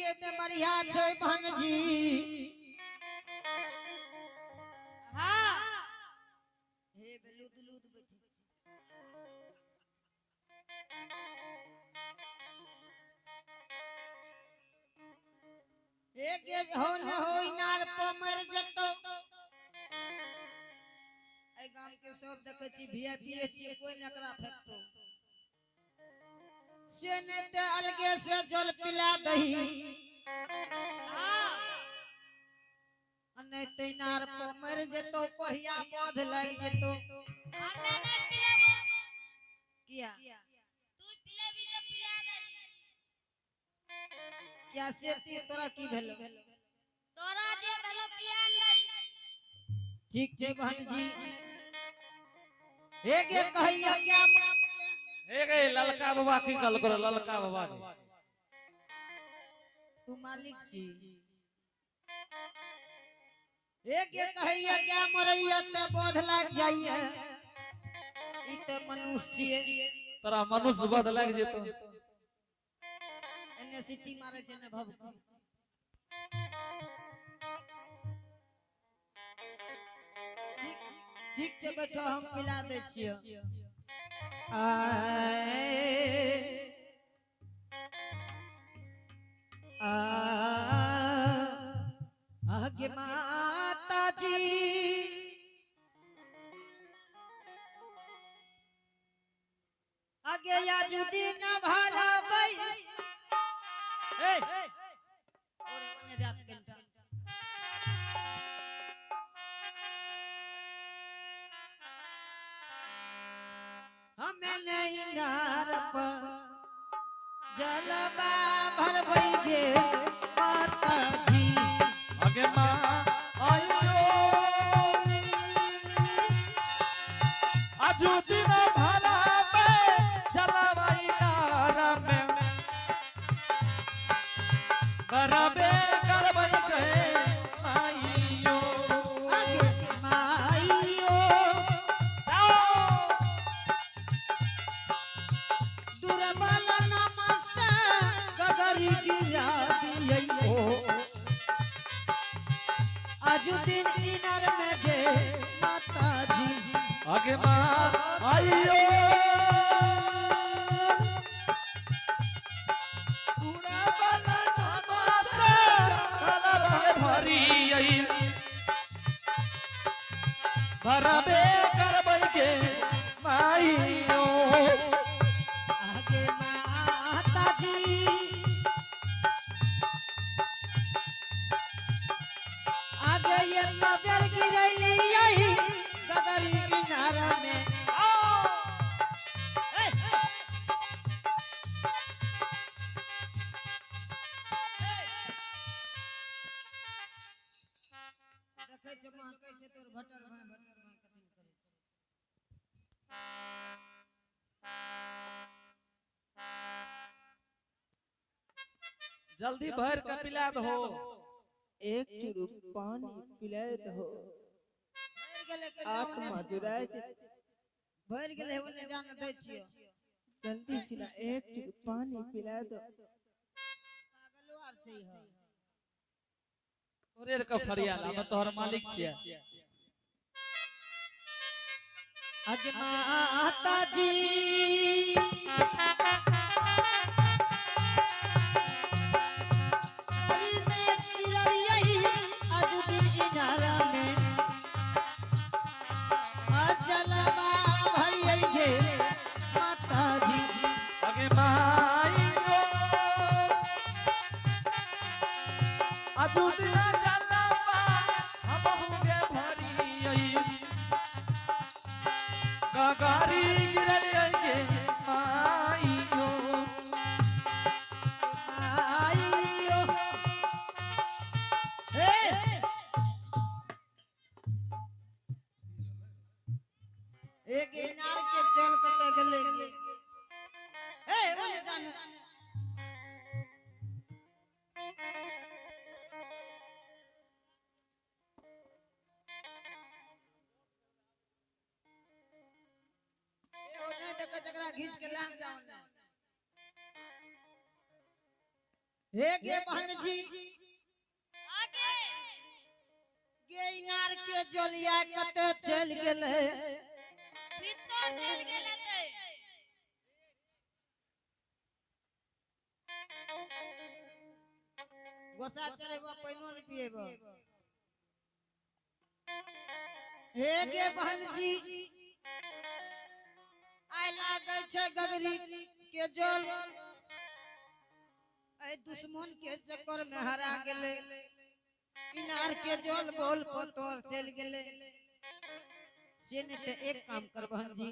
के बेमरिया छै बहन जी। हाँ। हे बेलूद लूद बैठे छी। एक एक हो न हो इनार पर मर जतो। एहि गाम के सब देखे छी वीआईपी छियै, कोई ने एकरा फेकतो। से नहीं ते अलगे से जल पिला दही। हाँ। नहीं ते इनार पर मर जतो, कोढ़िया बाध लग जतो। हमे नहीं पिलाबो। किया? तू पिलाबी तो पिला दही। किया से ती तोरा की भेलो? तोरा जे भेलो पिया दही। ठीक छै बहन जी। एक एक कहैया क्या हे गे ललका बाबा की गल करो, ललका बाबा के। तू मालिक छी। एक एक कहैया क्या मरैया ते बोध लाग जाइए। ई ते मनुष्य छिए। तोरा मनुष्य बोध लाग जेतो। एने सिटी मारे छै ने भभकी। ठीक ठीक छै बैठो, हम पिला दै छियो। आए आ आगे माता जी, आगे याजुद्दीन भरा बई। ए ओरे ओने जात कनटा। हमें नहीं नार पर जलवा भरबई गे माता जी। आगे मां आइयो आजुद्दीन भरा बे जलवाई नार में बराबे करबई गे माइयो। आगे माइयो दुर्बल नमस्ते गगरी गिरा दियो। आजुद्दीन इनार में गे माता जी। आगे मां आइयो भरबे करबई गे माइयो। आगे माता जी, आगे ये नगर गिरैली आई गगरी इनार में। देखै छै माँ कहै छै तोर भटर भाई भटर भाई कथी करै छै। जल्दी भर के पिला दहो। एक चुरुक पानी पिला दहो। भरि गेलै के आत्मा जुड़ाय दे। भरि गेलै ओने जान दै छियो। जल्दी सिना एक चुरुक पानी पिला दो। पागलो आर छै ह। तोरे के फरियाल हम तोहर मालिक छियै। आगे माता जी, आगे माइयो आजुद्दीन जलवा हम होगे भरियई गगारी गिरल गे माइयो। आइयो हे एक इनार के जल कतऽ गेलै? ए ओने जान। ए ओने देखै जकरा घीच के लांग जाओ ने। हे गे बहन जी आगे गे इनार के जलिया कते चल गेले भीतर चल गेल हेतै। गोसा चढ़ेबो पानिओ नहि पिएबो। हे गे बहन जी आइ लागै छै गगरी के जल ऐ दुश्मन के चक्कर में हरा गेले इनार के जल बोल पतोर चल गेले। से नहीं तो एक काम कर बहन जी।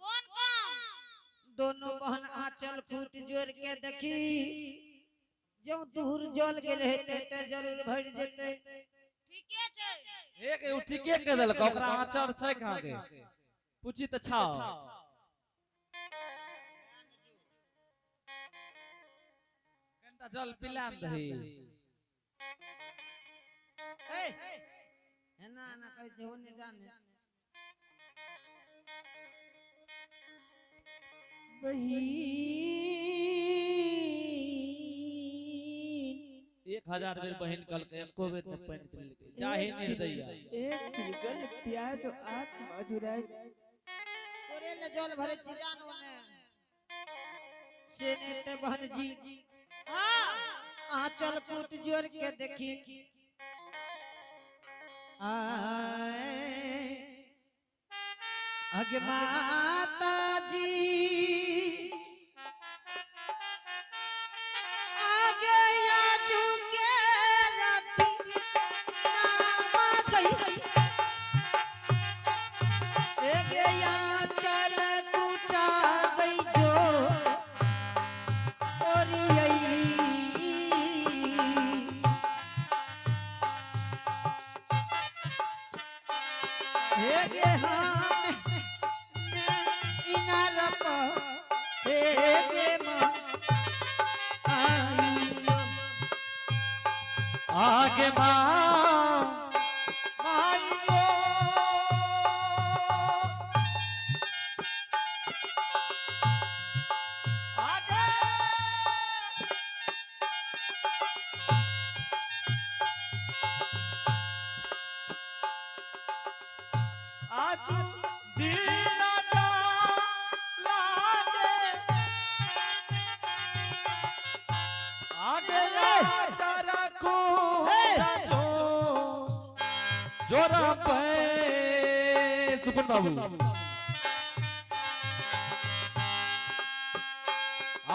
कोन काम? दोनों बहन आंचल फूट जोड़ के देखी जो दूर जल गेले हेतै ते जरूर भरि जेतै। ठीके छै। एक ओ ठीके कह देलक ओकरा आंचर छै कहाँ के पूछी तऽ छाओ। कनिटा जल पिला ने दही। ए एना एना करै छै ओ नहि जाने। बहिन 1000 बेर बहिन कहलकै एको बेर नहि पानि पिलकै जाही निर्दया। एक चुरगल पिया दो आत्मा जुड़ाए। तोरे ले जल भरे छी जान ओने से नहीं ते बहन जी। हाँ। आंचल कूट जोड़ के देखी आए अगे माता जी आगे आजू के राती नामा गई एगे आंचल कूटा गई जो ओरियई। हे हम इनार पर हे गे माँ आइयो। आगे माँ माइयो। आगे आजू दीना जा लागे आगे चारा को जो जोरा पे सुकुन बाबू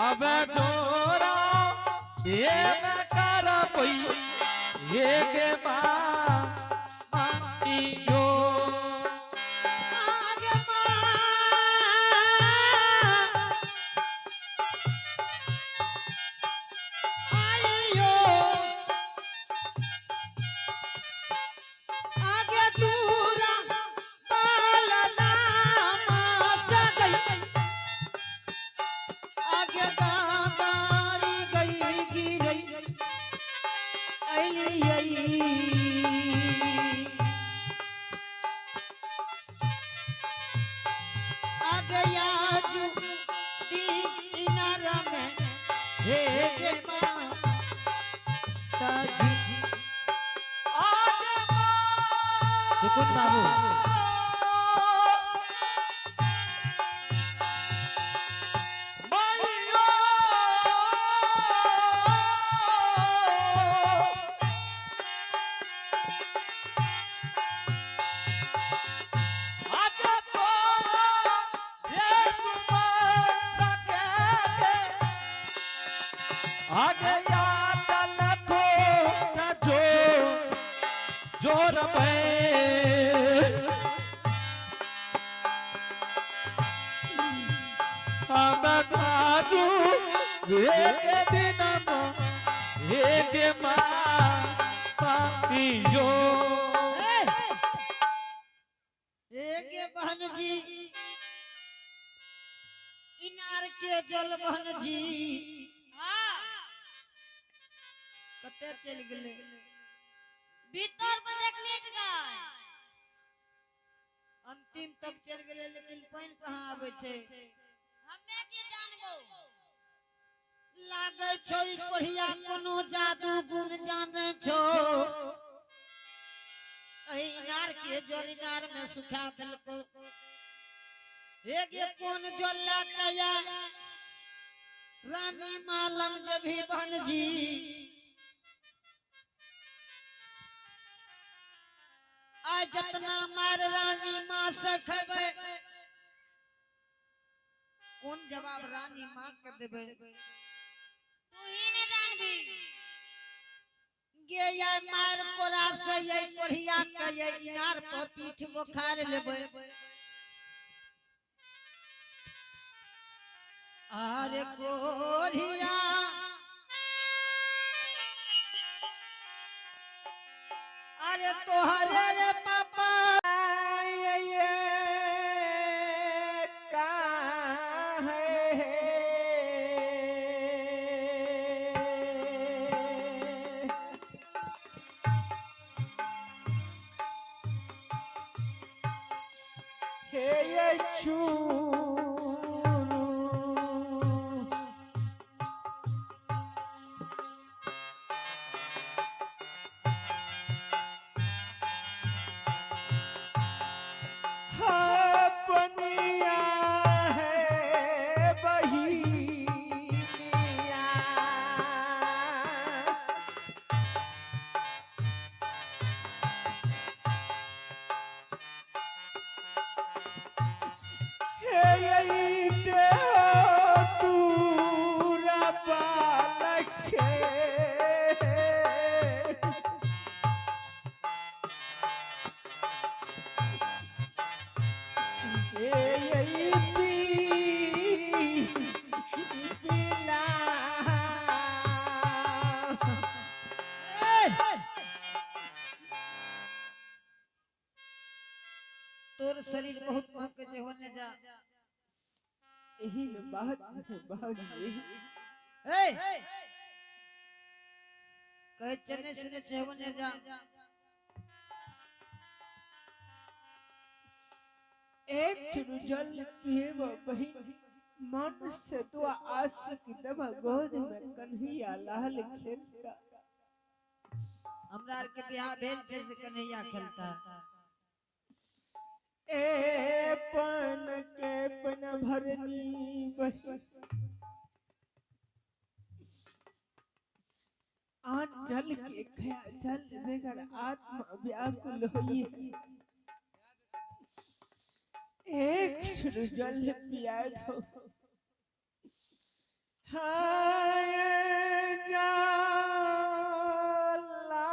अबे जोरा ये मैं करा पई ये के माँ माइयो। आगे माँ आइयो। आगे दूरा बालनामा सा गई। आगे दादारी गई गिरई अली आई। आगे आजू दीनारा में हे गे माता जी। आगे माँ सुकुन बाबू। माइयो। आगे तो ये सुमन के आगे या चल को जो जोर पे अब गाजू एक दिन एक माइयो। एक बहन जी इनार के जल बहन जी। हाँ। कते चल गेले? भीतर पर देखलियै तऽ गाय। अंतिम तक चल गेले लेकिन पानि कहाँ आबै छै? हमे की जानबो? लागल लगे छो ई कोढ़िया कोनो जादू गुण जाने छो। एहि इनार के जल इनार में सुखा देलको। हे गे कोन जल लए के या रानी माँ लंग जभी बहन जी। आइ जतना मार रानी माँ से खेबै, कोन जवाब रानी माँ के देबै? तू ही ने जानबी। गे या मार कोरा से ये कोढ़िया के ये इनार पर पीठ बोखार लेबै। आरे कोढ़िया अरे तोहरे रे पापा ये का है। हे ये चूरू हाँ पनिया है बहिनिया। हे यही देह तूरा बालक। हे यही बिना। तोर शरीर बहुत महक जे होने जा। एही न बात है बाबूजी। ए कहे चने सुने छे होने जा। एक चुरु जल पिएब बहिन, मन से दुआ आशिक दबा गोद में कन्हैया लाल खेलता। हमरा आर के बियाह भेल छै से कन्हैया खेलता। ए पन के पन भरनी बहिन, आन जल के खया जल बेगर आत्मा व्याकुल होई है। एक चुरु जल पिया दो। हाय जाला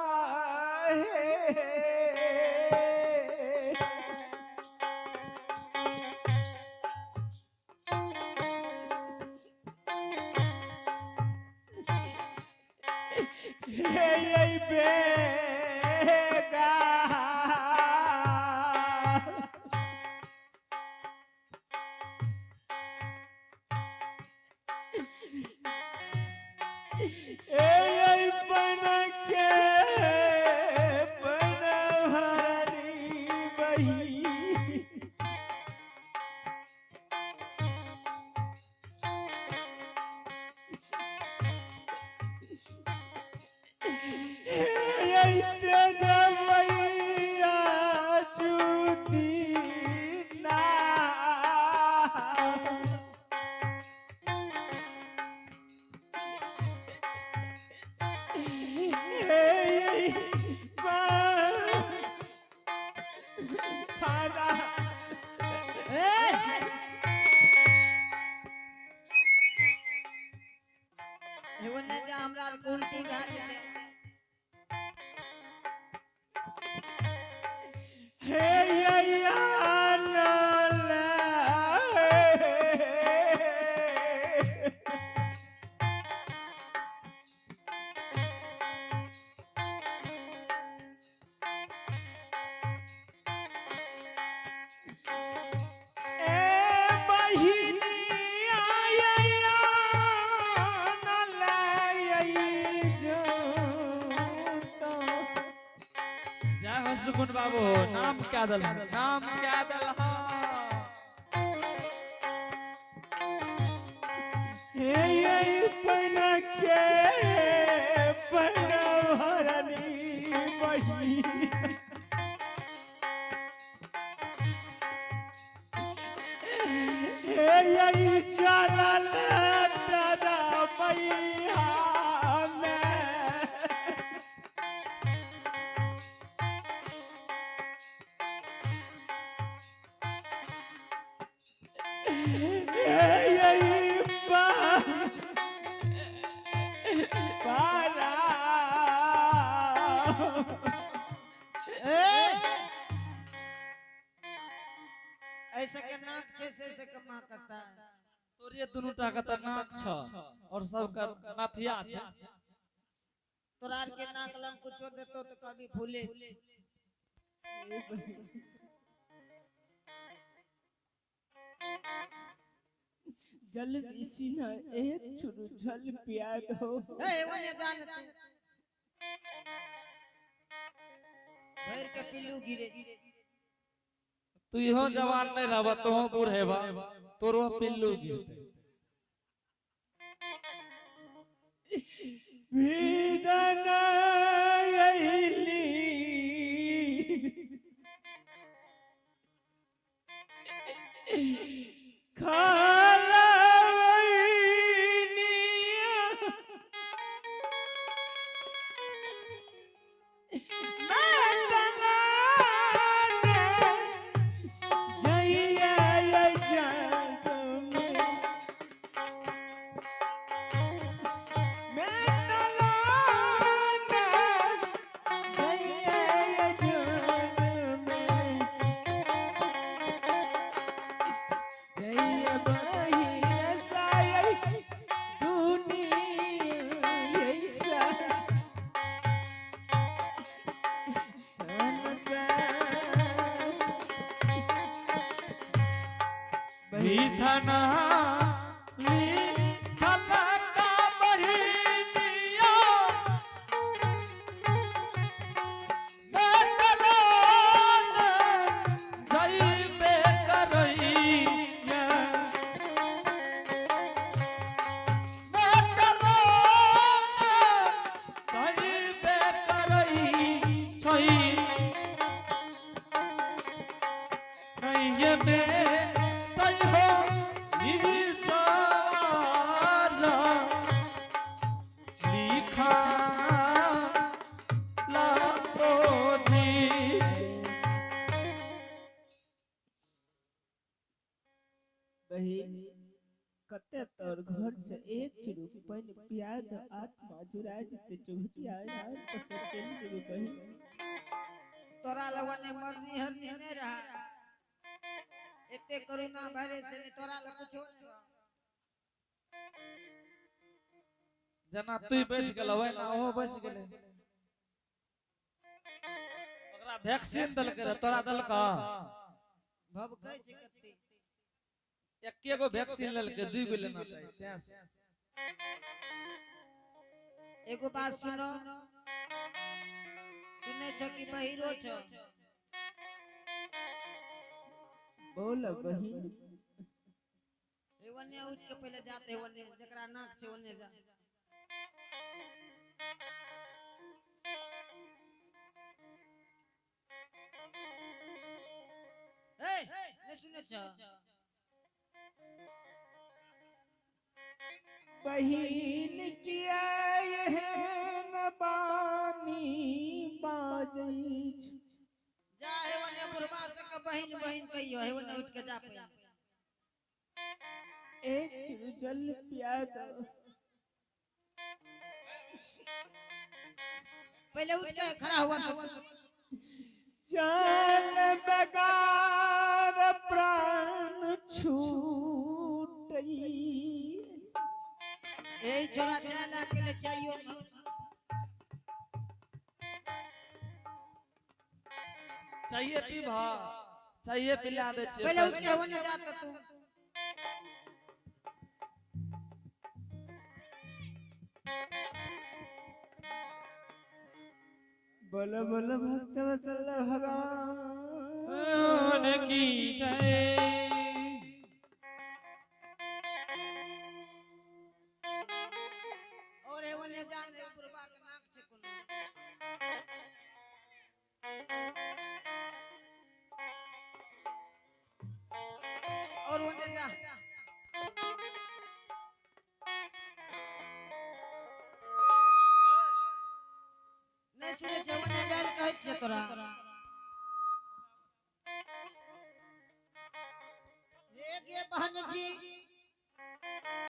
है। हे ये बेगा ए ये बन के बन भरनी बही। जमैया चूती ना। हे खाना। एगो ने जा हमरा आर के उल्टी भए गेलै। हे या ना। ए बहिनी आया ना लाई जो। जय हो सुकुन बाबू। नाम क्या दल, नाम क्या दल। हे ये पन के बनभरनी बहिन। हे यही चलल दादा मैया में। हे यही पारा। ए! ऐसे के नाक छै से ऐसे के माँ करता है। तोरे दुनू टा के तऽ नाक छ और सबके नाथिया छै। तोरा आर के नाक लंग कुछो देतो तो कभी फूले छै। जल सीना एक चुरु जल पिया दो। ए ओने जान तू। भर के पिल्लू गिरे। तू इहो जवान नहीं रहबा, तोहो बूढ़ हेबा, तोरो पिल्लू गिरते। विदन अइली खलवैनिया जइया जग में विधना लिखल का बहिनिया, बेटलन जइबे करैया। बेटलन जइबे करैछै। नैये में तैहो ईश्वर लिखा लाखो जी। बहिन कते तोर घर से एक चुरु पानि पिया द, आत्मा जुड़ा जेते, चुघटिया यार तो सब चलि जेबे बहिन। तोरा लगने मरनी हरनी नहीं रहा। एते करुणा भरे से ने तोरा लग कुछो नहीं रहा। जेना तू बचि गेल ओहिना ओहो बचि गेलै। ओकरा वैक्सीन देलकै रहे, तोरा देलकौ? भभकै छै कते। एके गो वैक्सीन लेलकै, दुई गो लेना चाही तें से। एगो बात सुनो, सुने छ कि बहिरो छ? बोल बहिन। ओने उठ के पहले जाते, ओने जकरा नाक छै ओने जा। ए नहीं सुने छ? बहिन किया एहन बानी बाजै छै? जा हे ओने बुढ़बा सबके बहिन बहिन कहियो, हे ओने उठ के जा पहिले। एक चुरु जल पिया द। पहले उठ के खड़ा हुआ तो। चल बगार प्राण छूटई। यही छोरा चाय ला के ले चाहियो। चाहिए पीबा, चाहिए पिला दै छियै। पहले उठ के ओने जा तो तू। बोलो बोलो भक्त वत्सल भगवान की जय। ओ ओने जा ने बुढ़बा के नाक छै कोनो। और ओने जा।